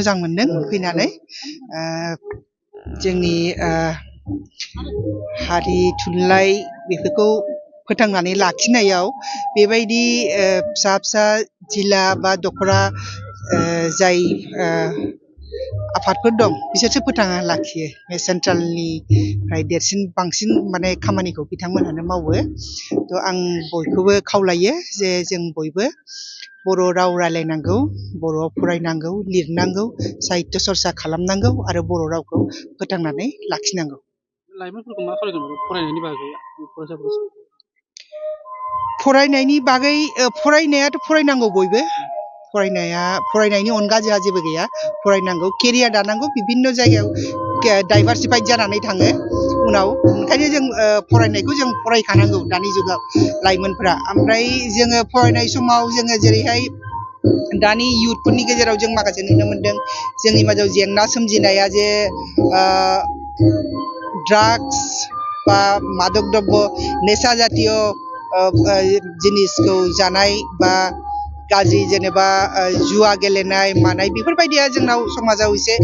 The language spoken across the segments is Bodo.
मोजां मोनदों फैनानै जोंनि हारि थुनलाइ बेफोरखौ फोथांनानै लाखिनायाव बेबायदि फिसा फिसा जिल्ला बा दखरा जाय आफादफोर दं बिसोरसो फोथांना लाखियो बे सेन्ट्रेलनिफ्राय देरसिन बांसिन माने खामानिखौ बिथांमोनहानो मावो थ' आं बयखौबो खावलायो जे जों बयबो बर' राव रायलायनांगौ बर'आव फरायनांगौ लिरनांगौ साहित्य चर्चा खालामनांगौ आरो बर' रावखौ फोथांनानै लाखिनांगौ। लाइमोनफोरखौ मा खालामगोन फरायनायनि बागै फरायसाफोरखौ? फरायनायनि बागै फरायनायाथ' फरायनांगौ बयबो फरायनायनि अनगा जोंहा जेबो गैया फरायनांगौ केरियार दानांगौ बिभिन्न जायगायाव डाइभारसिफाइड जानानै थाङो उनाव ओंखायनो जों फरायनायखौ जों फरायखानांगौ दानि जुगाव लाइमोनफ्रा ओमफ्राय जोङो फरायनाय समाव जोङो जेरैहाय दानि इयुथफोरनि गेजेराव जों माखासे नुनो मोनदों जोंनि मादाव जेंना सोमजिनाया जे ड्राग्स बा मादक द्रब्य नेशा जातीय जिनिसखौ जानाय बा गाज्रि जेनेबा जुवा गेलेनाय मानाय बेफोरबायदिया जोंनाव समाजाव एसे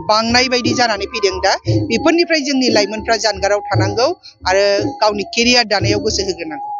बांनाय बायदि जानानै फैदों दा बेफोरनिफ्राय जोंनि लाइमोनफ्रा जानगाराव थानांगौ आरो गावनि केरियार दानायाव गोसो होग्रोनांगौ।